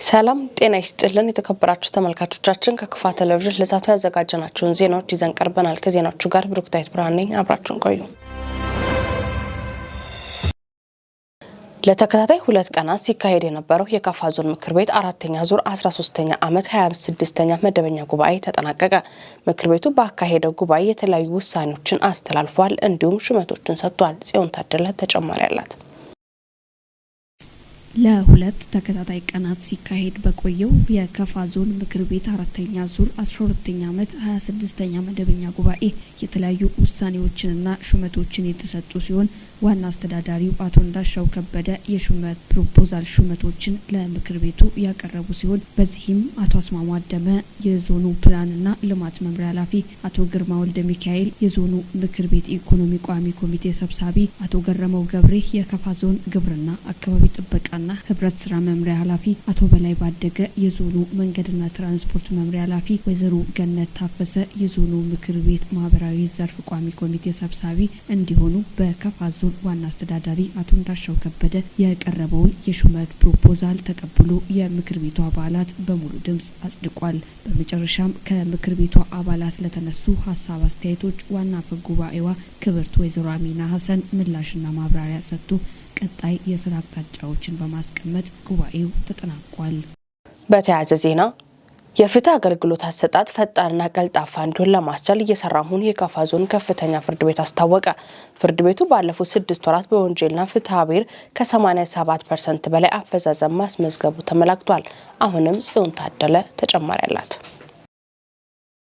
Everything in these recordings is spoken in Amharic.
ሰላም ጤና ይስጥልን የተከበራችሁ ተመልካቾቻችን፣ ከክፋ ቴሌቪዥን ለሰዓቱ ያዘጋጀናቸውን ዜናዎች ይዘን ቀርበናል። ከዜናዎቹ ጋር ብሩክታዊት ብርሃን ነኝ። አብራችሁን ቆዩ። ለተከታታይ 2 ቀናት ሲካሄድ የነበረው የካፋ ዞን ምክር ቤት አራተኛ ዙር 13ኛ ዓመት 26ኛ መደበኛ ጉባኤ ተጠናቀቀ። ምክር ቤቱ ባካሄደው ጉባኤ የተለያዩ ውሳኔዎችን አስተላልፏል፣ እንዲሁም ሹመቶችን ሰጥቷል። ጽዮን ታደለ ተጨማሪ አላት። ለ2 ተከታታይ ቀናት ሲካሄድ በቆየው የከፋ ዞን ምክር ቤት አራተኛ ዙር 12ኛ ዓመት 26ኛ መደበኛ ጉባኤ የተለያዩ ውሳኔዎችንና ሹመቶችን የተሰጡ ሲሆን፣ ዋና አስተዳዳሪው አቶ እንዳሻው ከበደ የሹመት ፕሮፖዛል ሹመቶችን ለምክር ቤቱ ያቀረቡ ሲሆን፣ በዚህም አቶ አስማማ አደመ የዞኑ ፕላንና ልማት መምሪያ ኃላፊ፣ አቶ ግርማ ወልደ ሚካኤል የዞኑ ምክር ቤት ኢኮኖሚ ቋሚ ኮሚቴ ሰብሳቢ፣ አቶ ገረመው ገብሬ የከፋ ዞን ግብርና አካባቢ ጥበቃና ህብረት ስራ መምሪያ ኃላፊ፣ አቶ በላይ ባደገ የዞኑ መንገድና ትራንስፖርት መምሪያ ኃላፊ፣ ወይዘሮ ገነት ታፈሰ የዞኑ ምክር ቤት ማህበራዊ ዘርፍ ቋሚ ኮሚቴ ሰብሳቢ እንዲሆኑ በከፋ ዞን ዋና አስተዳዳሪ አቶ እንዳሻው ከበደ የቀረበውን የሹመት ፕሮፖዛል ተቀብሎ የምክር ቤቱ አባላት በሙሉ ድምጽ አጽድቋል። በመጨረሻም ከምክር ቤቱ አባላት ለተነሱ ሀሳብ አስተያየቶች ዋና አፈ ጉባኤዋ ክብርት ወይዘሮ አሚና ሀሰን ምላሽና ማብራሪያ ሰጥቶ ቀጣይ የስራ አቅጣጫዎችን በማስቀመጥ ጉባኤው ተጠናቋል። በተያያዘ ዜና የፍትህ አገልግሎት አሰጣጥ ፈጣንና ቀልጣፋ እንዲሆን ለማስቻል እየሰራ መሆኑን የካፋ ዞን ከፍተኛ ፍርድ ቤት አስታወቀ። ፍርድ ቤቱ ባለፉት 6 ወራት በወንጀልና ፍትሐ ብሔር ከ87% በላይ አፈጻጸም ማስመዝገቡ ተመላክቷል። አሁንም ጽዮን ታደለ ተጨማሪ አላት።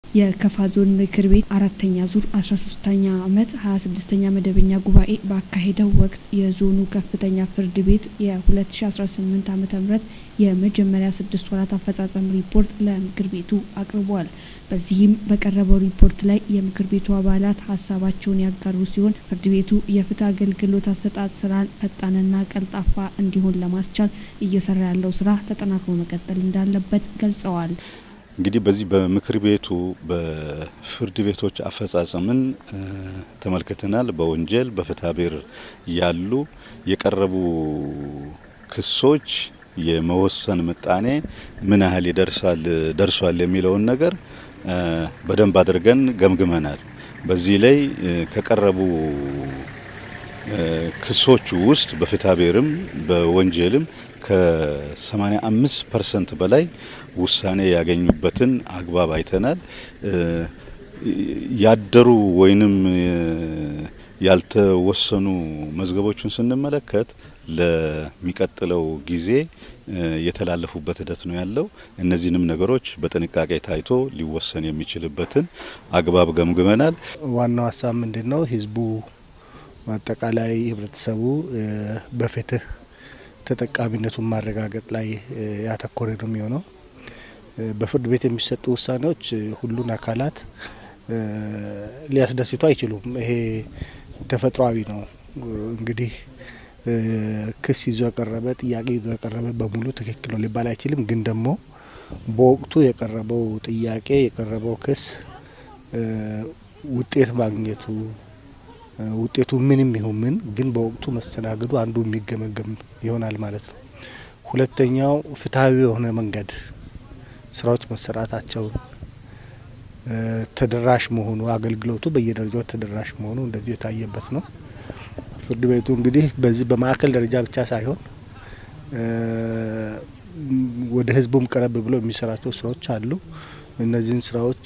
የከፋ ዞን ምክር ቤት አራተኛ ዙር 13ኛ ዓመት 26ኛ መደበኛ ጉባኤ ባካሄደው ወቅት የዞኑ ከፍተኛ ፍርድ ቤት የ2018 ዓ.ም የመጀመሪያ 6 ወራት አፈጻጸም ሪፖርት ለምክር ቤቱ አቅርቧል። በዚህም በቀረበው ሪፖርት ላይ የምክር ቤቱ አባላት ሀሳባቸውን ያጋሩ ሲሆን፣ ፍርድ ቤቱ የፍትህ አገልግሎት አሰጣጥ ስራን ፈጣንና ቀልጣፋ እንዲሆን ለማስቻል እየሰራ ያለው ስራ ተጠናክሮ መቀጠል እንዳለበት ገልጸዋል። እንግዲህ በዚህ በምክር ቤቱ በፍርድ ቤቶች አፈጻጸምን ተመልክተናል። በወንጀል በፍትሐ ብሔር ያሉ የቀረቡ ክሶች የመወሰን ምጣኔ ምን ያህል ይደርሳል ደርሷል የሚለውን ነገር በደንብ አድርገን ገምግመናል። በዚህ ላይ ከቀረቡ ክሶቹ ውስጥ በፍትሐ ብሔርም በወንጀልም ከ85% በላይ ውሳኔ ያገኙበትን አግባብ አይተናል። ያደሩ ወይንም ያልተወሰኑ መዝገቦችን ስንመለከት ለሚቀጥለው ጊዜ የተላለፉበት ሂደት ነው ያለው። እነዚህንም ነገሮች በጥንቃቄ ታይቶ ሊወሰን የሚችልበትን አግባብ ገምግመናል። ዋናው ሀሳብ ምንድን ነው? ህዝቡ፣ አጠቃላይ ህብረተሰቡ በፍትህ ተጠቃሚነቱን ማረጋገጥ ላይ ያተኮረ ነው የሚሆነው። በፍርድ ቤት የሚሰጡ ውሳኔዎች ሁሉን አካላት ሊያስደስቱ አይችሉም። ይሄ ተፈጥሯዊ ነው። እንግዲህ ክስ ይዞ የቀረበ፣ ጥያቄ ይዞ የቀረበ በሙሉ ትክክል ነው ሊባል አይችልም። ግን ደግሞ በወቅቱ የቀረበው ጥያቄ፣ የቀረበው ክስ ውጤት ማግኘቱ፣ ውጤቱ ምንም ይሁን ምን ግን በወቅቱ መስተናገዱ አንዱ የሚገመገም ይሆናል ማለት ነው። ሁለተኛው ፍትሐዊ የሆነ መንገድ ስራዎች መሰራታቸውን ተደራሽ መሆኑ፣ አገልግሎቱ በየደረጃው ተደራሽ መሆኑ እንደዚሁ የታየበት ነው። ፍርድ ቤቱ እንግዲህ በዚህ በማዕከል ደረጃ ብቻ ሳይሆን ወደ ህዝቡም ቀረብ ብሎ የሚሰራቸው ስራዎች አሉ። እነዚህን ስራዎች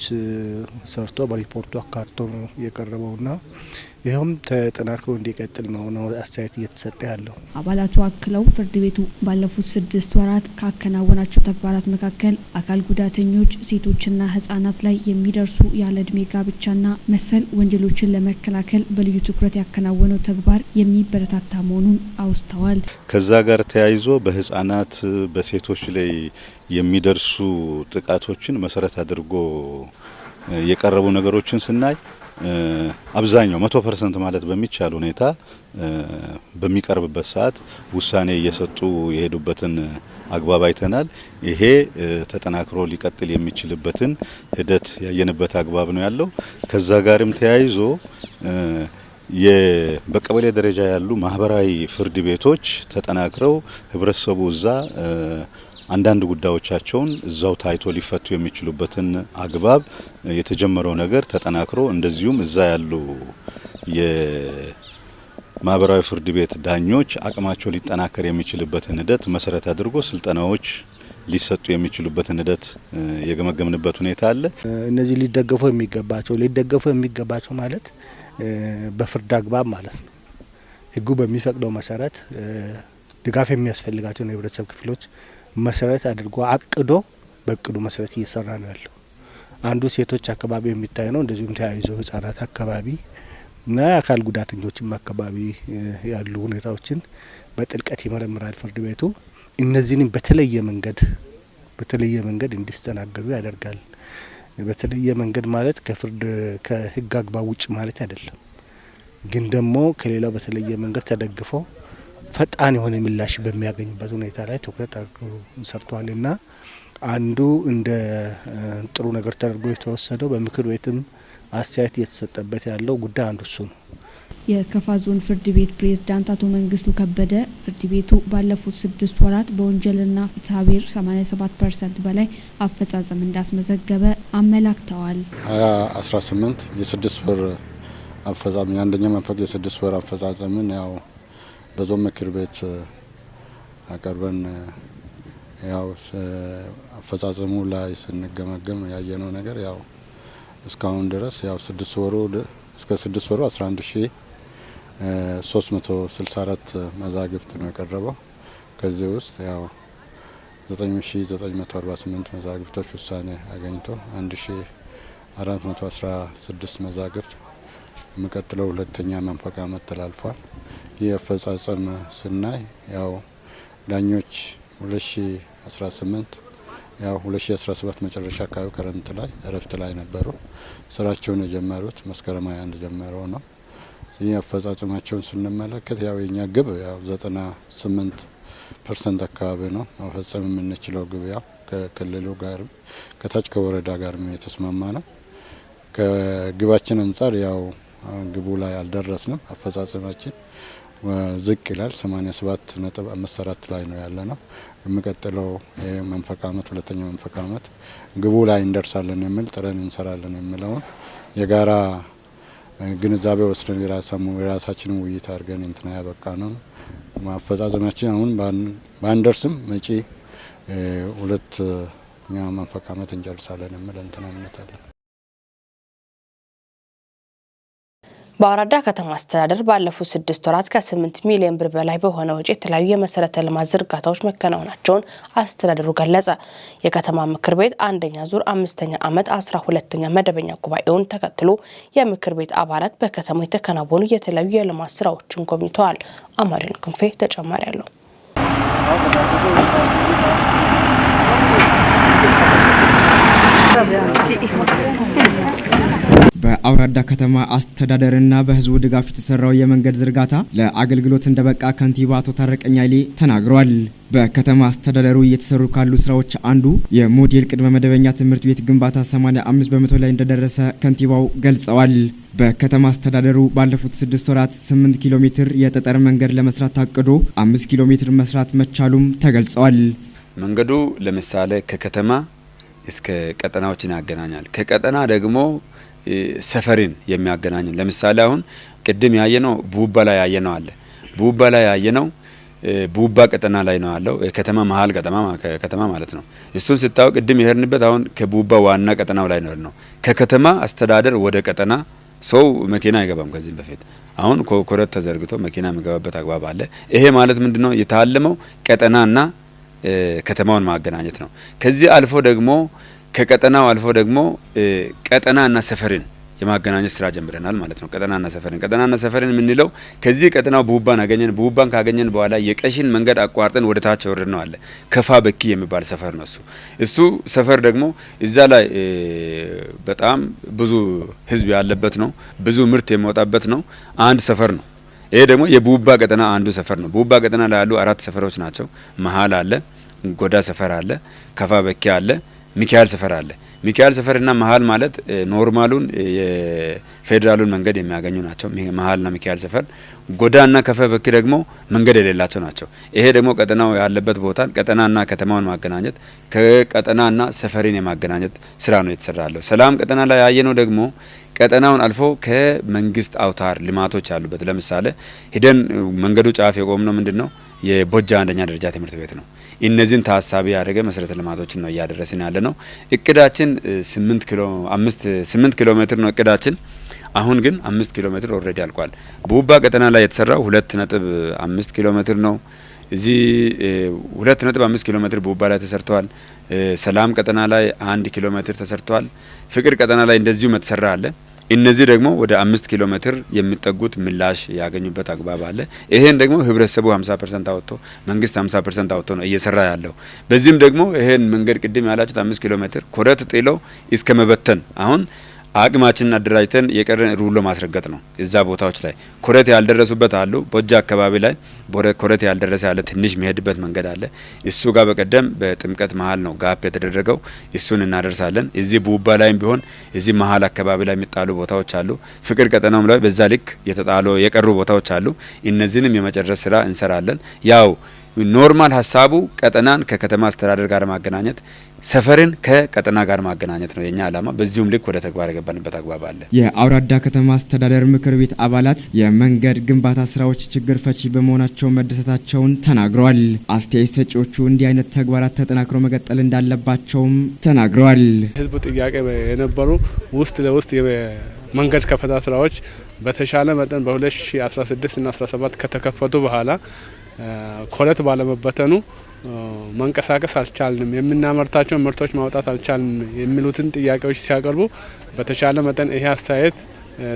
ሰርቶ በሪፖርቱ አካቶ ነው የቀረበውና ይኸውም ተጠናክሮ እንዲቀጥል ነው አስተያየት እየተሰጠ ያለው። አባላቱ አክለው ፍርድ ቤቱ ባለፉት 6 ወራት ካከናወናቸው ተግባራት መካከል አካል ጉዳተኞች፣ ሴቶችና ህጻናት ላይ የሚደርሱ ያለ እድሜ ጋብቻና መሰል ወንጀሎችን ለመከላከል በልዩ ትኩረት ያከናወነው ተግባር የሚበረታታ መሆኑን አውስተዋል። ከዛ ጋር ተያይዞ በህጻናት በሴቶች ላይ የሚደርሱ ጥቃቶችን መሰረት አድርጎ የቀረቡ ነገሮችን ስናይ አብዛኛው 100% ማለት በሚቻል ሁኔታ በሚቀርብበት ሰዓት ውሳኔ እየሰጡ የሄዱበትን አግባብ አይተናል። ይሄ ተጠናክሮ ሊቀጥል የሚችልበትን ሂደት ያየንበት አግባብ ነው ያለው። ከዛ ጋርም ተያይዞ በቀበሌ ደረጃ ያሉ ማህበራዊ ፍርድ ቤቶች ተጠናክረው ህብረተሰቡ እዛ አንዳንድ ጉዳዮቻቸውን እዛው ታይቶ ሊፈቱ የሚችሉበትን አግባብ የተጀመረው ነገር ተጠናክሮ እንደዚሁም እዛ ያሉ የማህበራዊ ፍርድ ቤት ዳኞች አቅማቸው ሊጠናከር የሚችልበትን ሂደት መሰረት አድርጎ ስልጠናዎች ሊሰጡ የሚችሉበትን ሂደት የገመገምንበት ሁኔታ አለ። እነዚህ ሊደገፉ የሚገባቸው ማለት በፍርድ አግባብ ማለት ነው። ሕጉ በሚፈቅደው መሰረት ድጋፍ የሚያስፈልጋቸውን የህብረተሰብ ክፍሎች መሰረት አድርጎ አቅዶ በእቅዱ መሰረት እየሰራ ነው ያለው። አንዱ ሴቶች አካባቢ የሚታይ ነው። እንደዚሁም ተያይዞ ህጻናት አካባቢ እና የአካል ጉዳተኞችም አካባቢ ያሉ ሁኔታዎችን በጥልቀት ይመረምራል ፍርድ ቤቱ። እነዚህንም በተለየ መንገድ እንዲስተናገዱ ያደርጋል። በተለየ መንገድ ማለት ከፍርድ ከህግ አግባብ ውጭ ማለት አይደለም። ግን ደግሞ ከሌላው በተለየ መንገድ ተደግፈው ፈጣን የሆነ ምላሽ በሚያገኙበት ሁኔታ ላይ ትኩረት አድርጎ ሰርቷል እና አንዱ እንደ ጥሩ ነገር ተደርጎ የተወሰደው፣ በምክር ቤትም አስተያየት እየተሰጠበት ያለው ጉዳይ አንዱ እሱ ነው። የከፋ ዞን ፍርድ ቤት ፕሬዝዳንት አቶ መንግስቱ ከበደ ፍርድ ቤቱ ባለፉት 6 ወራት በወንጀልና ፍትሐ ብሔር 87% በላይ አፈጻጸም እንዳስመዘገበ አመላክተዋል። 2018 የ6 ወር አፈጻጸም፣ የአንደኛ መንፈቅ የ6 ወር አፈጻጸምን ያው በዞን ምክር ቤት አቀርበን ያው አፈጻጸሙ ላይ ስንገመገም ያየነው ነገር ያው እስካሁን ድረስ ያው 6 ወሩ እስከ 6 ወሩ 11,364 መዛግብት ነው የቀረበው። ከዚህ ውስጥ ያው 9948 መዛግብቶች ውሳኔ አገኝተው 1416 መዛግብት የሚቀጥለው ሁለተኛ መንፈቅ ዓመት ተላልፏል። ይህ አፈጻጸም ስናይ ያው ዳኞች 2018 ያው 2017 መጨረሻ አካባቢ ክረምት ላይ እረፍት ላይ ነበሩ። ስራቸውን የጀመሩት መስከረም 21 ጀምረው ነው። ይህ አፈጻጸማቸውን ስንመለከት ያው የኛ ግብ ያው 98% አካባቢ ነው መፈጸም የምንችለው ግብ፣ ያው ከክልሉ ጋር ከታች ከወረዳ ጋር የተስማማ ነው። ከግባችን አንጻር ያው ግቡ ላይ አልደረስንም። አፈጻጸማችን ዝቅ ይላል። 87.54 ላይ ነው ያለነው። የሚቀጥለው መንፈቅ ዓመት፣ ሁለተኛ መንፈቅ ዓመት ግቡ ላይ እንደርሳለን የሚል ጥረን እንሰራለን የሚለውን የጋራ ግንዛቤ ወስደን የራሳችንን ውይይት አድርገን እንትና ያበቃ ነው። አፈጻጸማችን አሁን ባንደርስም መጪ ሁለተኛ መንፈቅ ዓመት እንጨርሳለን የሚል እንትና እምነት አለን። በአራዳ ከተማ አስተዳደር ባለፉት 6 ወራት ከ8 ሚሊዮን ብር በላይ በሆነ ወጪ የተለያዩ የመሰረተ ልማት ዝርጋታዎች መከናወናቸውን አስተዳደሩ ገለጸ። የከተማ ምክር ቤት አንደኛ ዙር አምስተኛ ዓመት 12ኛ መደበኛ ጉባኤውን ተከትሎ የምክር ቤት አባላት በከተማው የተከናወኑ የተለያዩ የልማት ስራዎችን ጎብኝተዋል። አማሪን ክንፌ ተጨማሪ አለው። በአውራዳ ከተማ አስተዳደርና በሕዝቡ ድጋፍ የተሰራው የመንገድ ዝርጋታ ለአገልግሎት እንደበቃ ከንቲባ አቶ ታረቀኝ ኃይሌ ተናግረዋል። በከተማ አስተዳደሩ እየተሰሩ ካሉ ስራዎች አንዱ የሞዴል ቅድመ መደበኛ ትምህርት ቤት ግንባታ 85% ላይ እንደደረሰ ከንቲባው ገልጸዋል። በከተማ አስተዳደሩ ባለፉት 6 ወራት 8 ኪሎ ሜትር የጠጠር መንገድ ለመስራት ታቅዶ 5 ኪሎ ሜትር መስራት መቻሉም ተገልጸዋል። መንገዱ ለምሳሌ ከከተማ እስከ ቀጠናዎችን ያገናኛል። ከቀጠና ደግሞ ሰፈርን የሚያገናኝ፣ ለምሳሌ አሁን ቅድም ያየነው ቡባ ላይ ያየነው አለ። ቡባ ላይ ያየነው ቡባ ቀጠና ላይ ነው ያለው፣ ከተማ መሀል ከተማ ማለት ነው። እሱን ስታየው ቅድም የሄድንበት አሁን ከቡባ ዋና ቀጠናው ላይ ነው። ከከተማ አስተዳደር ወደ ቀጠና ሰው መኪና አይገባም ከዚህም በፊት። አሁን ኮረት ተዘርግቶ መኪና የሚገባበት አግባብ አለ። ይሄ ማለት ምንድነው? የታለመው ቀጠናና ከተማውን ማገናኘት ነው። ከዚህ አልፎ ደግሞ፣ ከቀጠናው አልፎ ደግሞ ቀጠናና ሰፈርን የማገናኘት ስራ ጀምረናል ማለት ነው። ቀጠናና ሰፈርን የምንለው ከዚህ ቀጠናው ቡባን አገኘን። ቡባን ካገኘን በኋላ የቀሽን መንገድ አቋርጠን ወደ ታች ወረድ ነው አለ፣ ከፋ በኪ የሚባል ሰፈር ነው። እሱ ሰፈር ደግሞ እዛ ላይ በጣም ብዙ ህዝብ ያለበት ነው። ብዙ ምርት የሚወጣበት ነው። አንድ ሰፈር ነው። ይሄ ደግሞ የቡባ ቀጠና አንዱ ሰፈር ነው። ቡባ ቀጠና ላይ ያሉ አራት ሰፈሮች ናቸው። መሀል አለ፣ ጎዳ ሰፈር አለ፣ ከፋ በኪ አለ፣ ሚካኤል ሰፈር አለ። ሚካኤል ሰፈርና መሀል ማለት normal ኡን የፌዴራሉን መንገድ የሚያገኙ ናቸው። መሀልና ሚካኤል ሰፈር፣ ጎዳና ከፈ በኪ ደግሞ መንገድ የሌላቸው ናቸው። ይሄ ደግሞ ቀጠናው ያለበት ቦታ ቀጠናና ከተማውን ማገናኘት ከቀጠናና ሰፈርን የማገናኘት ስራ ነው የተሰራ ያለው። ሰላም ቀጠና ላይ ያየነው ደግሞ ቀጠናውን አልፎ ከመንግስት አውታር ልማቶች ያሉበት፣ ለምሳሌ ሂደን መንገዱ ጫፍ የቆምነው ምንድን ነው፣ የቦጃ አንደኛ ደረጃ ትምህርት ቤት ነው። እነዚህን ታሳቢ ያደረገ መሰረተ ልማቶችን ነው እያደረስን ያለ ነው። እቅዳችን 8 ኪሎ 5 8 ኪሎ ሜትር ነው እቅዳችን። አሁን ግን 5 ኪሎ ሜትር already አልቋል። ቡባ ቀጠና ላይ የተሰራው 2.5 ኪሎ ሜትር ነው። እዚህ 2.5 ኪሎ ሜትር ቡባ ላይ ተሰርተዋል። ሰላም ቀጠና ላይ 1 ኪሎ ሜትር ተሰርተዋል። ፍቅር ቀጠና ላይ እንደዚሁ መተሰራ አለ። እነዚህ ደግሞ ወደ 5 ኪሎ ሜትር የሚጠጉት ምላሽ ያገኙበት አግባብ አለ። ይሄን ደግሞ ህብረተሰቡ 50% አወጥቶ መንግስት 50% አወጥቶ ነው እየሰራ ያለው። በዚህም ደግሞ ይሄን መንገድ ቅድም ያላችሁት 5 ኪሎ ሜትር ኮረት ጥሎ እስከ መበተን አሁን አቅማችንን አደራጅተን የቀረን ሩሎ ማስረገጥ ነው። እዛ ቦታዎች ላይ ኮረት ያልደረሱበት አሉ። ቦጃ አካባቢ ላይ ኮረት ያልደረሰ ያለ ትንሽ የሚሄድበት መንገድ አለ። እሱ ጋር በቀደም በጥምቀት መሀል ነው gap የተደረገው። እሱን እናደርሳለን። እዚህ ቡባ ላይም ቢሆን እዚህ መሀል አካባቢ ላይ የሚጣሉ ቦታዎች አሉ። ፍቅር ቀጠናውም ላይ በዛ ልክ የተጣሉ የቀሩ ቦታዎች አሉ። እነዚህንም የመጨረስ ስራ እንሰራለን። ያው normal ሀሳቡ ቀጠናን ከከተማ አስተዳደር ጋር ማገናኘት፣ ሰፈርን ከቀጠና ጋር ማገናኘት ነው የኛ ዓላማ። በዚሁም ልክ ወደ ተግባር የገባንበት አግባብ አለ። የአውራዳ ከተማ አስተዳደር ምክር ቤት አባላት የመንገድ ግንባታ ስራዎች ችግር ፈቺ በመሆናቸው መደሰታቸውን ተናግረዋል። አስተያየት ሰጪዎቹ እንዲህ አይነት ተግባራት ተጠናክሮ መቀጠል እንዳለባቸውም ተናግረዋል። ህዝቡ ጥያቄ የነበሩ ውስጥ ለውስጥ የመንገድ ከፈታ ስራዎች በተሻለ መጠን በ2016 እና 17 ከተከፈቱ በኋላ ኮረት ባለመበተኑ መንቀሳቀስ አልቻልንም፣ የምናመርታቸው ምርቶች ማውጣት አልቻልንም የሚሉትን ጥያቄዎች ሲያቀርቡ በተሻለ መጠን ይሄ አስተያየት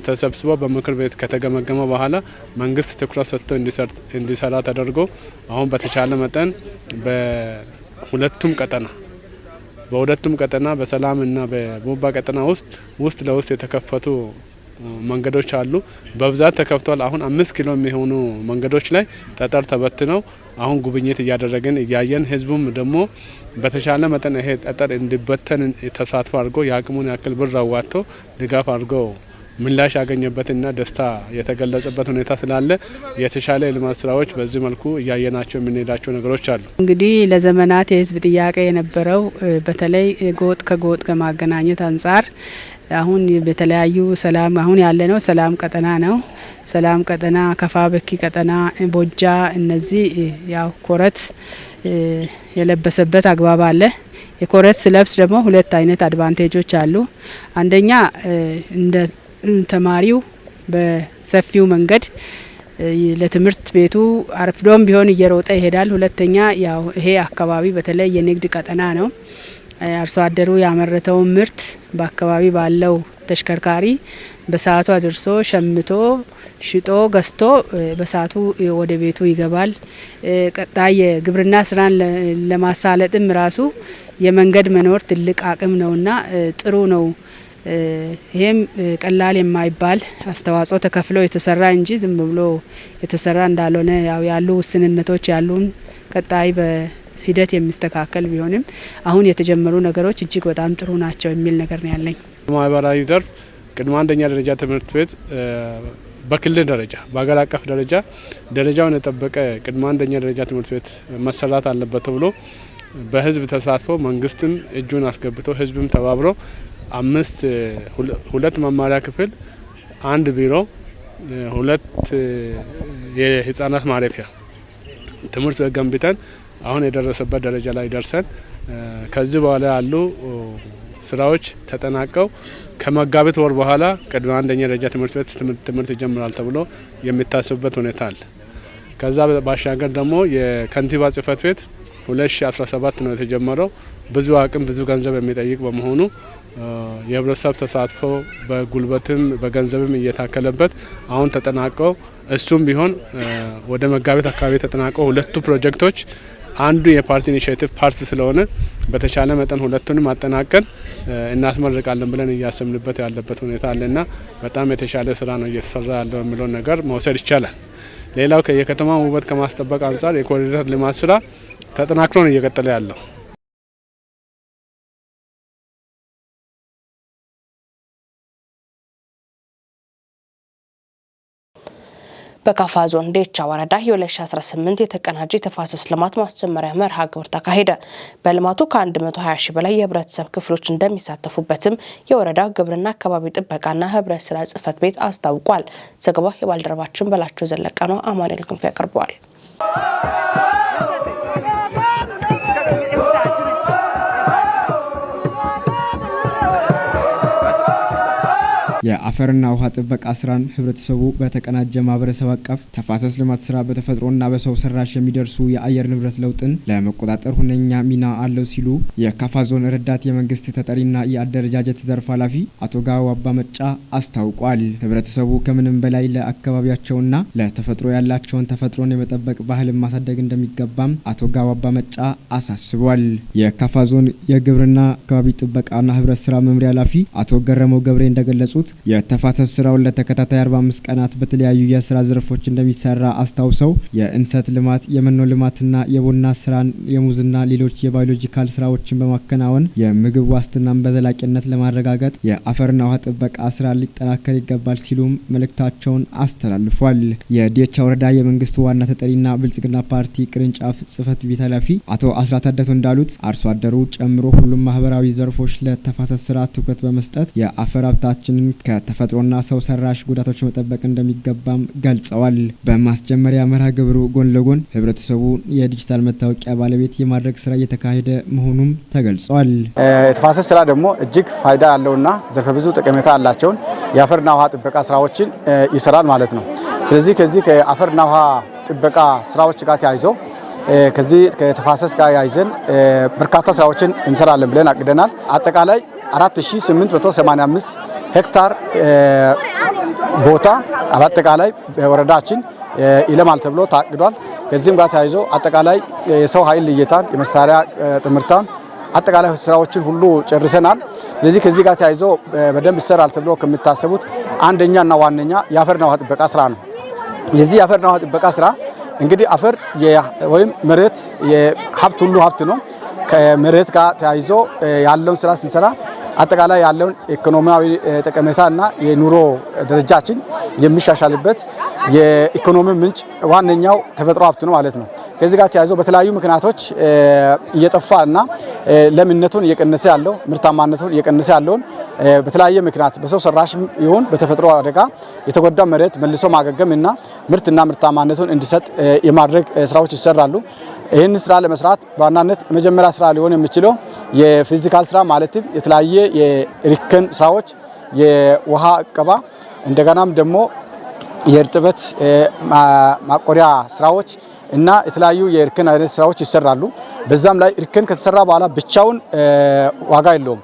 ተሰብስቦ በምክር ቤት ከተገመገመ በኋላ መንግስት ትኩረት ሰጥቶ እንዲሰራ ተደርጎ አሁን በተቻለ መጠን በሁለቱም ቀጠና በሰላምና በቡባ ቀጠና ውስጥ ውስጥ ለውስጥ የተከፈቱ መንገዶች አሉ። በብዛት ተከፍተዋል። አሁን 5 ኪሎ የሚሆኑ መንገዶች ላይ ጠጠር ተበትነው አሁን ጉብኝት እያደረግን እያየን ህዝቡም ደግሞ በተሻለ መጠን ይሄ ጠጠር እንዲበተን ተሳትፎ አድርጎ የአቅሙን ያክል ብር አዋጥቶ ድጋፍ አድርጎ ምላሽ ያገኘበትና ደስታ የተገለጸበት ሁኔታ ስላለ የተሻለ የልማት ስራዎች በዚህ መልኩ እያየናቸው የምንሄዳቸው ነገሮች አሉ። እንግዲህ ለዘመናት የህዝብ ጥያቄ የነበረው በተለይ ጎጥ ከጎጥ ከማገናኘት አንጻር አሁን በተለያዩ ሰላም አሁን ያለነው ሰላም ቀጠና ነው። ሰላም ቀጠና፣ ከፋ በኪ ቀጠና፣ ቦጃ እነዚህ ያው ኮረት የለበሰበት አግባብ አለ። የኮረት ስለብስ ደግሞ ሁለት አይነት advantage ኦች አሉ። አንደኛ እንደ ተማሪው በሰፊው መንገድ ለትምህርት ቤቱ አርፍዶም ቢሆን እየሮጠ ይሄዳል። ሁለተኛ ያው ይሄ አካባቢ በተለይ የንግድ ቀጠና ነው። አርሶ አደሩ ያመረተውን ምርት በአካባቢ ባለው ተሽከርካሪ በሰዓቱ አድርሶ ሸምቶ ሽጦ ገዝቶ በሰዓቱ ወደ ቤቱ ይገባል። ቀጣይ የግብርና ስራን ለማሳለጥም ራሱ የመንገድ መኖር ትልቅ አቅም ነውና ጥሩ ነው። ይሄም ቀላል የማይባል አስተዋጽኦ ተከፍሎ የተሰራ እንጂ ዝም ብሎ የተሰራ እንዳልሆነ ያው ያሉ ውስንነቶች ያሉን ቀጣይ በሂደት የሚስተካከል ቢሆንም አሁን የተጀመሩ ነገሮች እጅግ በጣም ጥሩ ናቸው የሚል ነገር ነው ያለኝ። ማህበራዊ ዘርፍ ቅድመ አንደኛ ደረጃ ትምህርት ቤት በክልል ደረጃ በሀገር አቀፍ ደረጃ ደረጃውን የጠበቀ ቅድመ አንደኛ ደረጃ ትምህርት ቤት መሰራት አለበት ተብሎ በህዝብ ተሳትፎ መንግስትም እጁን አስገብቶ ህዝብም ተባብሮ አምስት ሁለት መማሪያ ክፍል፣ አንድ ቢሮ፣ ሁለት የህጻናት ማረፊያ ትምህርት ቤት ገንብተን አሁን የደረሰበት ደረጃ ላይ ደርሰን ከዚህ በኋላ ያሉ ስራዎች ተጠናቀው ከመጋቢት ወር በኋላ ቅድመ አንደኛ ደረጃ ትምህርት ቤት ትምህርት ይጀምራል ተብሎ የሚታሰብበት ሁኔታ አለ። ከዛ ባሻገር ደግሞ የከንቲባ ጽህፈት ቤት 2017 ነው የተጀመረው። ብዙ አቅም ብዙ ገንዘብ የሚጠይቅ በመሆኑ የህብረተሰብ ተሳትፎ በጉልበትም በገንዘብም እየታከለበት አሁን ተጠናቀው እሱም ቢሆን ወደ መጋቢት አካባቢ ተጠናቀው ሁለቱ ፕሮጀክቶች አንዱ የፓርቲ initiative part ስለሆነ በተቻለ መጠን ሁለቱንም አጠናቀን እናስመርቃለን ብለን እያሰብንበት ያለበት ሁኔታ አለና በጣም የተሻለ ስራ ነው እየተሰራ ያለው የሚለውን ነገር መውሰድ ይቻላል። ሌላው የከተማ ውበት ከማስጠበቅ አንጻር የኮሪደር ልማት ስራ ተጠናክሮ ነው እየቀጠለ ያለው። በካፋ ዞን ዴቻ ወረዳ የ2018 የተቀናጀ የተፋሰስ ልማት ማስጀመሪያ መርሃ ግብር ተካሄደ። በልማቱ ከ120 ሺህ በላይ የህብረተሰብ ክፍሎች እንደሚሳተፉበትም የወረዳው ግብርና አካባቢ ጥበቃና ህብረት ስራ ጽሕፈት ቤት አስታውቋል። ዘገባው የባልደረባችን በላቸው ዘለቀ ነው። አማኑኤል ክንፍ ያቀርበዋል። የአፈርና ውሃ ጥበቃ ስራን ህብረተሰቡ በተቀናጀ ማህበረሰብ አቀፍ ተፋሰስ ልማት ስራ በተፈጥሮና በሰው ሰራሽ የሚደርሱ የአየር ንብረት ለውጥን ለመቆጣጠር ሁነኛ ሚና አለው ሲሉ የካፋ ዞን ረዳት የመንግስት ተጠሪና የአደረጃጀት ዘርፍ ኃላፊ አቶ ጋው አባመጫ አስታውቋል። ህብረተሰቡ ከምንም በላይ ለአካባቢያቸውና ለተፈጥሮ ያላቸውን ተፈጥሮን የመጠበቅ ባህልን ማሳደግ እንደሚገባም አቶ ጋው አባመጫ አሳስቧል። የካፋ ዞን የግብርና አካባቢ ጥበቃና ህብረት ስራ መምሪያ ኃላፊ አቶ ገረመው ገብሬ እንደገለጹት የተፋሰስ ስራውን ለተከታታይ 45 ቀናት በተለያዩ የስራ ዘርፎች እንደሚሰራ አስታውሰው የእንሰት ልማት፣ የመኖ ልማትና የቡና ስራን፣ የሙዝና ሌሎች የባዮሎጂካል ስራዎችን በማከናወን የምግብ ዋስትናን በዘላቂነት ለማረጋገጥ የአፈርና ውሃ ጥበቃ ስራ ሊጠናከር ይገባል ሲሉም መልእክታቸውን አስተላልፏል። የዴቻ ወረዳ የመንግስት ዋና ተጠሪና ብልጽግና ፓርቲ ቅርንጫፍ ጽህፈት ቤት ኃላፊ አቶ አስራት አደቶ እንዳሉት አርሶ አደሩ ጨምሮ ሁሉም ማህበራዊ ዘርፎች ለተፋሰስ ስራ ትኩረት በመስጠት የአፈር ሀብታችንን ከተፈጥሮና ሰው ሰራሽ ጉዳቶች መጠበቅ እንደሚገባም ገልጸዋል። በማስጀመሪያ መርሃ ግብሩ ጎን ለጎን ህብረተሰቡ የዲጂታል መታወቂያ ባለቤት የማድረግ ስራ እየተካሄደ መሆኑም ተገልጿል። የተፋሰስ ስራ ደግሞ እጅግ ፋይዳ ያለውና ዘርፈ ብዙ ጠቀሜታ ያላቸውን የአፈርና ውሃ ጥበቃ ስራዎችን ይሰራል ማለት ነው። ስለዚህ ከዚህ ከአፈርና ውሃ ጥበቃ ስራዎች ጋር ተያይዞ ከዚህ ከተፋሰስ ጋር ያይዘን በርካታ ስራዎችን እንሰራለን ብለን አቅደናል። አጠቃላይ 4885 ሄክታር ቦታ አጠቃላይ በወረዳችን ይለማል ተብሎ ታቅዷል። ከዚህም ጋር ተያይዞ አጠቃላይ የሰው ኃይል ልየታን፣ የመሳሪያ ጥምርታን አጠቃላይ ስራዎችን ሁሉ ጨርሰናል። ስለዚህ ከዚህ ጋር ተያይዞ በደንብ ይሰራል ተብሎ ከሚታሰቡት አንደኛና ዋነኛ የአፈርና ውሃ ጥበቃ ስራ ነው። የዚህ የአፈርና ውሃ ጥበቃ ስራ እንግዲህ አፈር ወይም መሬት የሀብት ሁሉ ሀብት ነው። ከመሬት ጋር ተያይዞ ያለውን ስራ ስንሰራ አጠቃላይ ያለውን ኢኮኖሚያዊ ጠቀሜታና የኑሮ ደረጃችን የሚሻሻልበት የኢኮኖሚ ምንጭ ዋነኛው ተፈጥሮ ሀብት ነው ማለት ነው። ከዚህ ጋር ተያይዞ በተለያዩ ምክንያቶች እየጠፋና ለምነቱን እየቀነሰ ያለው ምርታማነቱን እየቀነሰ ያለውን በተለያየ ምክንያት በሰው ሰራሽ ይሁን በተፈጥሮ አደጋ የተጎዳ መሬት መልሶ ማገገም እና ምርትና ምርታማነቱን እንዲሰጥ የማድረግ ስራዎች ይሰራሉ። ይህን ስራ ለመስራት በዋናነት መጀመሪያ ስራ ሊሆን የሚችለው የ physical ስራ ማለትም የተለያየ የእርከን ስራዎች፣ የውሃ እቀባ፣ እንደገናም ደግሞ የእርጥበት ማቆሪያ ስራዎች እና የተለያዩ የእርከን አይነት ስራዎች ይሰራሉ። በዛም ላይ እርከን ከተሰራ በኋላ ብቻውን ዋጋ የለውም።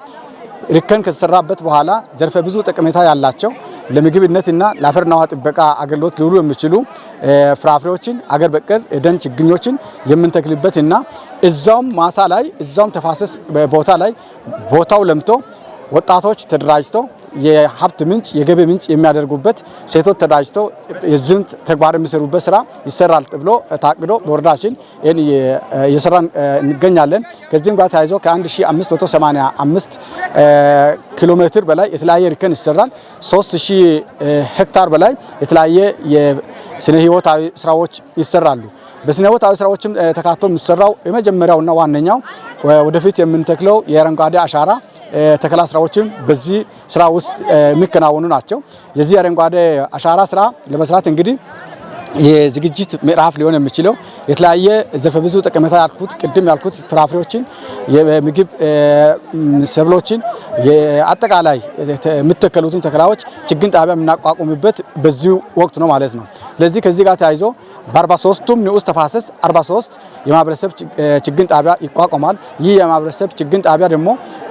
እርከን ከተሰራበት በኋላ ዘርፈ ብዙ ጠቀሜታ ያላቸው ለምግብነትና ለአፈርና ውሃ ጥበቃ አገልግሎት ሊውሉ የሚችሉ ፍራፍሬዎችን፣ አገር በቀል የደን ችግኞችን የምንተክልበት እና እዛውም ማሳ ላይ እዛውም ተፋሰስ ቦታ ላይ ቦታው ለምቶ ወጣቶች ተደራጅተው የሀብት ምንጭ የገቢ ምንጭ የሚያደርጉበት፣ ሴቶች ተደራጅተው የዚህን ተግባር የሚሰሩበት ስራ ይሰራል ተብሎ ታቅዶ በወረዳችን ይህን እየሰራን እንገኛለን። ከዚህም ጋር ተያይዞ ከ1585 ኪሎ ሜትር በላይ የተለያየ እርከን ይሰራል። 3000 ሄክታር በላይ የተለያየ የስነ ህይወታዊ ስራዎች ይሰራሉ። በስነ ህይወታዊ ስራዎችም ተካቶ የሚሰራው የመጀመሪያውና ዋነኛው ወደፊት የምንተክለው የአረንጓዴ አሻራ ተከላ ስራዎችም በዚህ ስራ ውስጥ የሚከናወኑ ናቸው። የዚህ አረንጓዴ አሻራ ስራ ለመስራት እንግዲህ የዝግጅት ምዕራፍ ሊሆን የሚችለው የተለያየ ዘርፈ ብዙ ጠቀሜታ ያልኩት ቅድም ያልኩት ፍራፍሬዎችን፣ የምግብ ሰብሎችን፣ አጠቃላይ የሚተከሉትን ተከላዎች ችግኝ ጣቢያ የምናቋቁምበት በዚሁ ወቅት ነው ማለት ነው። ስለዚህ ከዚህ ጋር ተያይዞ በ43ቱም ንዑስ ተፋሰስ 43 የማህበረሰብ ችግኝ ጣቢያ ይቋቋማል። ይህ የማህበረሰብ ችግኝ ጣቢያ ደግሞ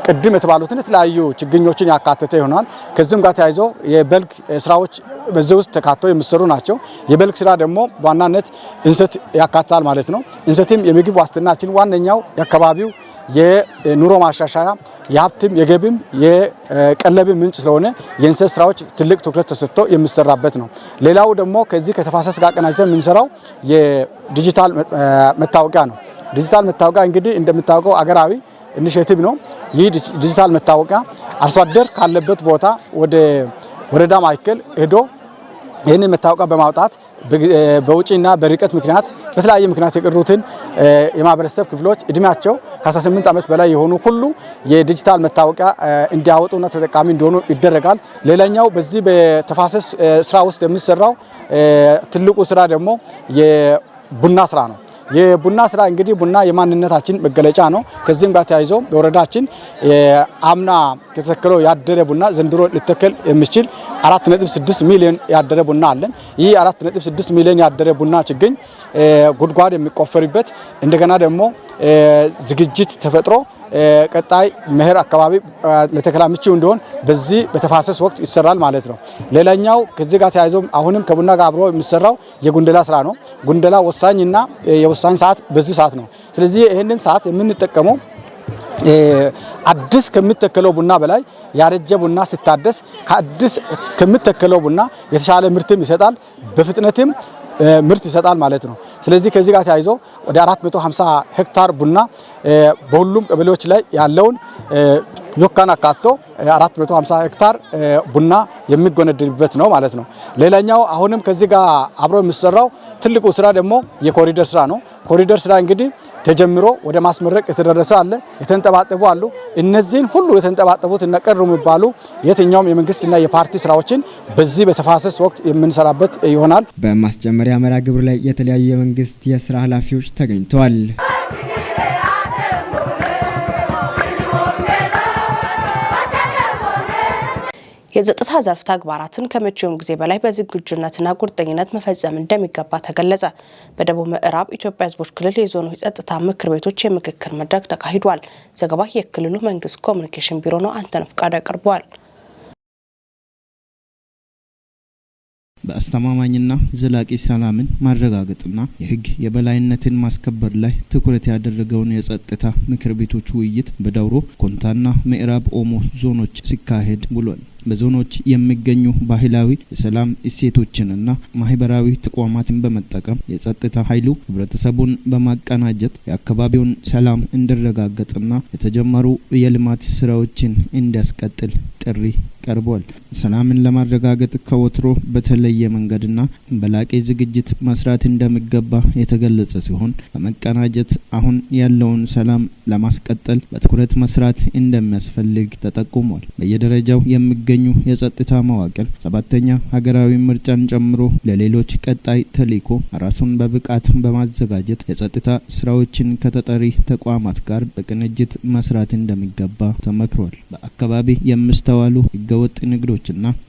ቅድም የተባሉትን የተለያዩ ችግኞችን ያካተተ ይሆናል። ከዚህም ጋር ተያይዞ የበልግ ስራዎች በዚህ ውስጥ ተካተው የሚሰሩ ናቸው። የበልግ ስራ ደግሞ በዋናነት እንሰት ያካትታል ማለት ነው። እንሰትም የምግብ ዋስትናችን ዋነኛው የአካባቢው የኑሮ ማሻሻያ የሀብትም የገቢም የቀለብም ምንጭ ስለሆነ የእንሰት ስራዎች ትልቅ ትኩረት ተሰጥቶ የሚሰራበት ነው። ሌላው ደግሞ ከዚህ ከተፋሰስ ጋር አቀናጅተን የምንሰራው የዲጂታል መታወቂያ ነው። ዲጂታል መታወቂያ እንግዲህ እንደምታወቀው አገራዊ initiative ነው። ይህ ዲጂታል መታወቂያ አርሶ አደር ካለበት ቦታ ወደ ወረዳ ማዕከል ሄዶ ይህንን መታወቂያ በማውጣት በውጪና በርቀት ምክንያት በተለያየ ምክንያት የቀሩትን የማህበረሰብ ክፍሎች እድሜያቸው ከ18 ዓመት በላይ የሆኑ ሁሉ የዲጂታል መታወቂያ እንዲያወጡና ተጠቃሚ እንዲሆኑ ይደረጋል። ሌላኛው በዚህ በተፋሰስ ስራ ውስጥ የሚሰራው ትልቁ ስራ ደግሞ የቡና ስራ ነው። የቡና ስራ እንግዲህ ቡና የማንነታችን መገለጫ ነው። ከዚህም ጋር ተያይዞ በወረዳችን አምና ከተተከለው ያደረ ቡና ዘንድሮ ሊተከል የሚችል 4.6 ሚሊዮን ያደረ ቡና አለን። ይህ 4.6 ሚሊዮን ያደረ ቡና ችግኝ ጉድጓድ የሚቆፈርበት እንደገና ደግሞ ዝግጅት ተፈጥሮ ቀጣይ መኸር አካባቢ ለተከላ ምቹ እንዲሆን በዚህ በተፋሰስ ወቅት ይሰራል ማለት ነው። ሌላኛው ከዚህ ጋር ተያይዞ አሁንም ከቡና ጋር አብሮ የሚሰራው የጉንደላ ስራ ነው። ጉንደላ ወሳኝና የወሳኝ ሰዓት በዚህ ሰዓት ነው። ስለዚህ ይህንን ሰዓት የምንጠቀመው አዲስ ከሚተከለው ቡና በላይ ያረጀ ቡና ሲታደስ ከአዲስ ከሚተከለው ቡና የተሻለ ምርትም ይሰጣል፣ በፍጥነትም ምርት ይሰጣል ማለት ነው። ስለዚህ ከዚህ ጋር ተያይዞ ወደ 450 ሄክታር ቡና በሁሉም ቀበሌዎች ላይ ያለውን ዮካን አካቶ 450 ሄክታር ቡና የሚጎነድልበት ነው ማለት ነው። ሌላኛው አሁንም ከዚህ ጋር አብሮ የሚሰራው ትልቁ ስራ ደግሞ የኮሪደር ስራ ነው። ኮሪደር ስራ እንግዲህ ተጀምሮ ወደ ማስመረቅ የተደረሰ አለ፣ የተንጠባጠቡ አሉ። እነዚህን ሁሉ የተንጠባጠቡት እና ቀሩ የሚባሉ የትኛውም የመንግስትና የፓርቲ ስራዎችን በዚህ በተፋሰስ ወቅት የምንሰራበት ይሆናል። በማስጀመሪያ መርሃ ግብር ላይ የተለያዩ የመንግስት የስራ ኃላፊዎች ተገኝተዋል። የጸጥታ ዘርፍ ተግባራትን ከመቼውም ጊዜ በላይ በዝግጁነትና ቁርጠኝነት መፈጸም እንደሚገባ ተገለጸ። በደቡብ ምዕራብ ኢትዮጵያ ሕዝቦች ክልል የዞኑ የጸጥታ ምክር ቤቶች የምክክር መድረክ ተካሂዷል። ዘገባ የክልሉ መንግስት ኮሚኒኬሽን ቢሮ ነው። አንተነህ ፍቃዱ ያቀርበዋል። በአስተማማኝና ዘላቂ ሰላምን ማረጋገጥና የህግ የበላይነትን ማስከበር ላይ ትኩረት ያደረገውን የጸጥታ ምክር ቤቶች ውይይት በዳውሮ፣ ኮንታና ምዕራብ ኦሞ ዞኖች ሲካሄድ ውሏል። በዞኖች የሚገኙ ባህላዊ የሰላም እሴቶችንና ማህበራዊ ተቋማትን በመጠቀም የጸጥታ ኃይሉ ህብረተሰቡን በማቀናጀት የአካባቢውን ሰላም እንዲረጋገጥና የተጀመሩ የልማት ስራዎችን እንዲያስቀጥል ጥሪ ቀርቧል። ሰላምን ለማረጋገጥ ከወትሮ በተለየ መንገድና በላቀ ዝግጅት መስራት እንደሚገባ የተገለጸ ሲሆን በመቀናጀት አሁን ያለውን ሰላም ለማስቀጠል በትኩረት መስራት እንደሚያስፈልግ ተጠቁሟል። በየደረጃው የሚገኙ የጸጥታ መዋቅር 7ኛ ሀገራዊ ምርጫን ጨምሮ ለሌሎች ቀጣይ ተልዕኮ ራሱን በብቃት በማዘጋጀት የጸጥታ ስራዎችን ከተጠሪ ተቋማት ጋር በቅንጅት መስራት እንደሚገባ ተመክሯል። በአካባቢ የሚስተዋሉ ህገወጥ ንግዶችና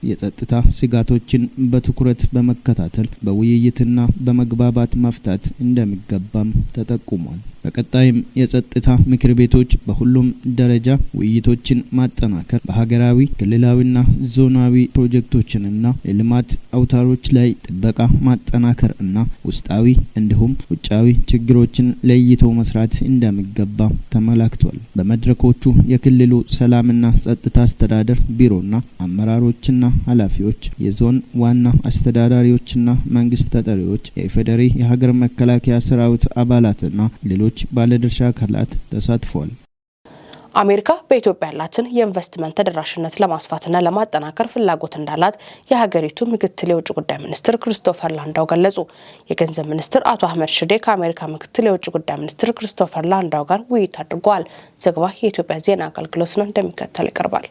የጸጥታ ስጋቶችን በትኩረት በመከታተል በውይይትና በመግባባት መፍታት እንደሚገባም ተጠቁሟል። በቀጣይም የጸጥታ ምክር ቤቶች በሁሉም ደረጃ ውይይቶችን ማጠናከር፣ በሀገራዊ፣ ክልላዊና ዞናዊ ፕሮጀክቶችንና የልማት አውታሮች ላይ ጥበቃ ማጠናከር እና ውስጣዊ እንዲሁም ውጫዊ ችግሮችን ለይቶ መስራት እንደሚገባ ተመላክቷል። በመድረኮቹ የክልሉ ሰላምና ጸጥታ አስተዳደር ቢሮና አመራሮችና ኃላፊዎች፣ የዞን ዋና አስተዳዳሪዎችና መንግስት ተጠሪዎች፣ የኢፌዴሪ የሀገር መከላከያ ሰራዊት አባላትና ሌሎች ባለድርሻ አካላት ተሳትፈዋል። አሜሪካ በኢትዮጵያ ያላትን የኢንቨስትመንት ተደራሽነት ለማስፋትና ለማጠናከር ፍላጎት እንዳላት የሀገሪቱ ምክትል የውጭ ጉዳይ ሚኒስትር ክርስቶፈር ላንዳው ገለጹ። የገንዘብ ሚኒስትር አቶ አህመድ ሽዴ ከአሜሪካ ምክትል የውጭ ጉዳይ ሚኒስትር ክርስቶፈር ላንዳው ጋር ውይይት አድርገዋል። ዘገባ የኢትዮጵያ ዜና አገልግሎት ነው፣ እንደሚከተል ይቀርባል።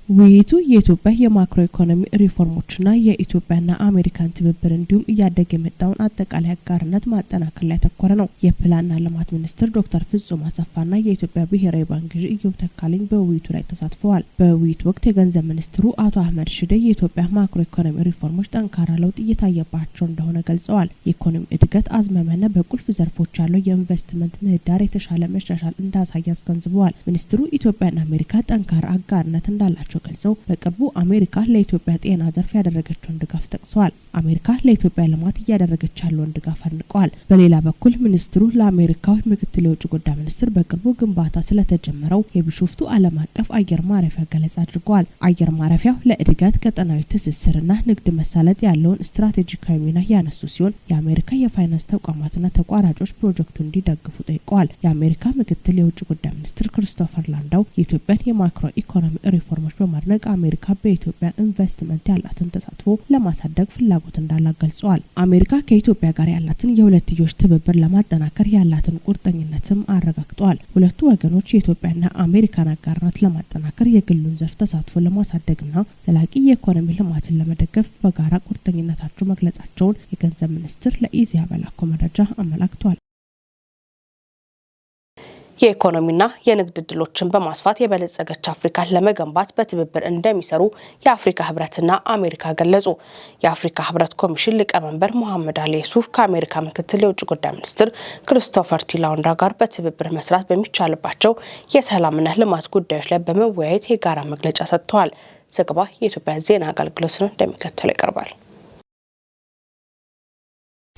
ውይይቱ የኢትዮጵያ የማክሮ ኢኮኖሚ ሪፎርሞችና የኢትዮጵያና አሜሪካን ትብብር እንዲሁም እያደገ የመጣውን አጠቃላይ አጋርነት ማጠናከር ላይ ያተኮረ ነው። የፕላንና ልማት ሚኒስትር ዶክተር ፍጹም አሰፋና የኢትዮጵያ ብሔራዊ ባንክ ገዢ ኢዮብ ተካልኝ በውይይቱ ላይ ተሳትፈዋል። በውይይቱ ወቅት የገንዘብ ሚኒስትሩ አቶ አህመድ ሽዴ የኢትዮጵያ ማክሮ ኢኮኖሚ ሪፎርሞች ጠንካራ ለውጥ እየታየባቸው እንደሆነ ገልጸዋል። የኢኮኖሚ እድገት አዝማሚያና በቁልፍ ዘርፎች ያለው የኢንቨስትመንት ምህዳር የተሻለ መሻሻል እንዳሳየ አስገንዝበዋል። ሚኒስትሩ ኢትዮጵያና አሜሪካ ጠንካራ አጋርነት እንዳላቸው ገልጸው በቅርቡ አሜሪካ ለኢትዮጵያ ጤና ዘርፍ ያደረገችውን ድጋፍ ጠቅሰዋል። አሜሪካ ለኢትዮጵያ ልማት እያደረገች ያለውን ድጋፍ አድንቀዋል። በሌላ በኩል ሚኒስትሩ ለአሜሪካው ምክትል የውጭ ጉዳይ ሚኒስትር በቅርቡ ግንባታ ስለተጀመረው የቢሾፍቱ ዓለም አቀፍ አየር ማረፊያ ገለጻ አድርገዋል። አየር ማረፊያው ለእድገት፣ ቀጠናዊ ትስስርና ንግድ መሳለጥ ያለውን ስትራቴጂካዊ ሚና ያነሱ ሲሆን የአሜሪካ የፋይናንስ ተቋማትና ተቋራጮች ፕሮጀክቱን እንዲደግፉ ጠይቀዋል። የአሜሪካ ምክትል የውጭ ጉዳይ ሚኒስትር ክርስቶፈር ላንዳው የኢትዮጵያን የማክሮ ኢኮኖሚ ሪፎርሞች በማድነቅ አሜሪካ በኢትዮጵያ ኢንቨስትመንት ያላትን ተሳትፎ ለማሳደግ ፍላጎት እንዳላት ገልጸዋል። አሜሪካ ከኢትዮጵያ ጋር ያላትን የሁለትዮሽ ትብብር ለማጠናከር ያላትን ቁርጠኝነትም አረጋግጠዋል። ሁለቱ ወገኖች የኢትዮጵያና አሜሪካን አጋርነት ለማጠናከር፣ የግሉን ዘርፍ ተሳትፎ ለማሳደግና ዘላቂ የኢኮኖሚ ልማትን ለመደገፍ በጋራ ቁርጠኝነታቸው መግለጻቸውን የገንዘብ ሚኒስትር ለኢዜአ በላከው መረጃ አመላክቷል። የኢኮኖሚና የንግድ እድሎችን በማስፋት የበለጸገች አፍሪካን ለመገንባት በትብብር እንደሚሰሩ የአፍሪካ ህብረትና አሜሪካ ገለጹ። የአፍሪካ ህብረት ኮሚሽን ሊቀመንበር መሐመድ አሊ የሱፍ ከአሜሪካ ምክትል የውጭ ጉዳይ ሚኒስትር ክሪስቶፈር ቲ ላውንዳ ጋር በትብብር መስራት በሚቻልባቸው የሰላምና ልማት ጉዳዮች ላይ በመወያየት የጋራ መግለጫ ሰጥተዋል። ዘገባ የኢትዮጵያ ዜና አገልግሎት ነው፣ እንደሚከተለው ይቀርባል።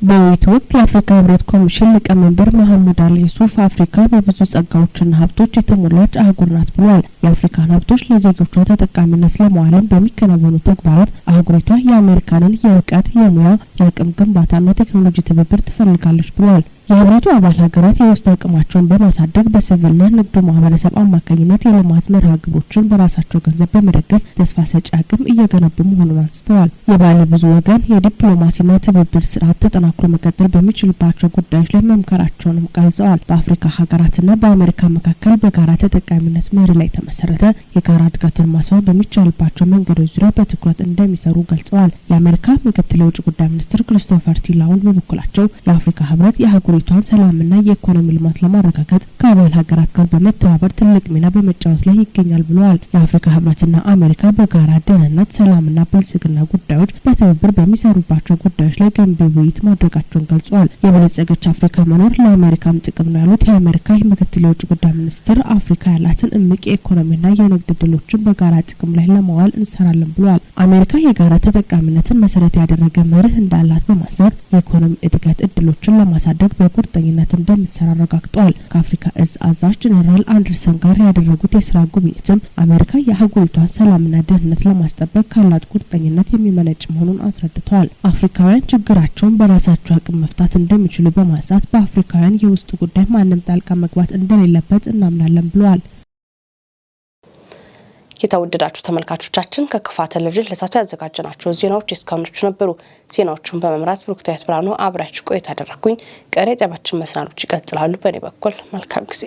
በውይይቱ ወቅት የአፍሪካ ህብረት ኮሚሽን ሊቀመንበር መሐመድ አሊ ዩሱፍ አፍሪካ በብዙ ጸጋዎችና ሀብቶች የተሞላች አህጉር ናት ብለዋል። የአፍሪካን ሀብቶች ለዜጎቿ ተጠቃሚነት ለማዋልም በሚከናወኑ ተግባራት አህጉሪቷ የአሜሪካንን የእውቀት፣ የሙያ፣ የአቅም ግንባታና ቴክኖሎጂ ትብብር ትፈልጋለች ብለዋል። የህብረቱ አባል ሀገራት የውስጥ አቅማቸውን በማሳደግ በሲቪልና ንግዱ ማህበረሰብ አማካኝነት የልማት መርሃ ግብሮችን በራሳቸው ገንዘብ በመደገፍ ተስፋ ሰጪ አቅም እየገነቡ መሆኑን አንስተዋል። የባለ ብዙ ወገን የዲፕሎማሲና ትብብር ስርዓት ተጠናክሮ መቀጠል በሚችልባቸው ጉዳዮች ላይ መምከራቸውንም ገልጸዋል። በአፍሪካ ሀገራትና በአሜሪካ መካከል በጋራ ተጠቃሚነት መርህ ላይ የተመሰረተ የጋራ እድገትን ማስፋት በሚቻልባቸው መንገዶች ዙሪያ በትኩረት እንደሚሰሩ ገልጸዋል። የአሜሪካ ምክትል የውጭ ጉዳይ ሚኒስትር ክሪስቶፈር ቲ ላውንድ በበኩላቸው የአፍሪካ ህብረት የአህጉሪቷን ሰላምና የኢኮኖሚ ልማት ለማረጋገጥ ከአባል ሀገራት ጋር በመተባበር ትልቅ ሚና በመጫወት ላይ ይገኛል ብለዋል። የአፍሪካ ህብረትና አሜሪካ በጋራ ደህንነት፣ ሰላምና ብልጽግና ጉዳዮች በትብብር በሚሰሩባቸው ጉዳዮች ላይ ገንቢ ውይይት ማድረጋቸውን ገልጸዋል። የበለጸገች አፍሪካ መኖር ለአሜሪካም ጥቅም ነው ያሉት የአሜሪካ ምክትል የውጭ ጉዳይ ሚኒስትር አፍሪካ ያላትን እምቅ የኢኮኖሚና የንግድ እድሎችን በጋራ ጥቅም ላይ ለማዋል እንሰራለን ብለዋል። አሜሪካ የጋራ ተጠቃሚነትን መሰረት ያደረገ መርህ እንዳላት በማንሳት የኢኮኖሚ እድገት እድሎችን ለማሳደግ በቁርጠኝነት እንደምትሰራ አረጋግጠዋል። ከአፍሪካ እዝ አዛዥ ጀኔራል አንደርሰን ጋር ያደረጉት የስራ ጉብኝትም አሜሪካ የአህጉሪቷን ሰላምና ደህንነት ለማስጠበቅ ካላት ቁርጠኝነት የሚመነጭ መሆኑን አስረድተዋል። አፍሪካውያን ችግራቸውን በራሳቸው አቅም መፍታት እንደሚችሉ በማንሳት በአፍሪካውያን የውስጥ ጉዳይ ማንም ጣልቃ መግባት እንደሌለበት እናምናለን ብለዋል። የተወደዳችሁ ተመልካቾቻችን፣ ከክፋ ቴሌቪዥን ለሰዓቱ ያዘጋጀናቸው ዜናዎች እስካሁኖቹ ነበሩ። ዜናዎቹን በመምራት ብሩክታዊት ብርሃኑ አብራችሁ ቆይታ አደረግኩኝ። ቀሪ የጣቢያችን መሰናዶች ይቀጥላሉ። በእኔ በኩል መልካም ጊዜ።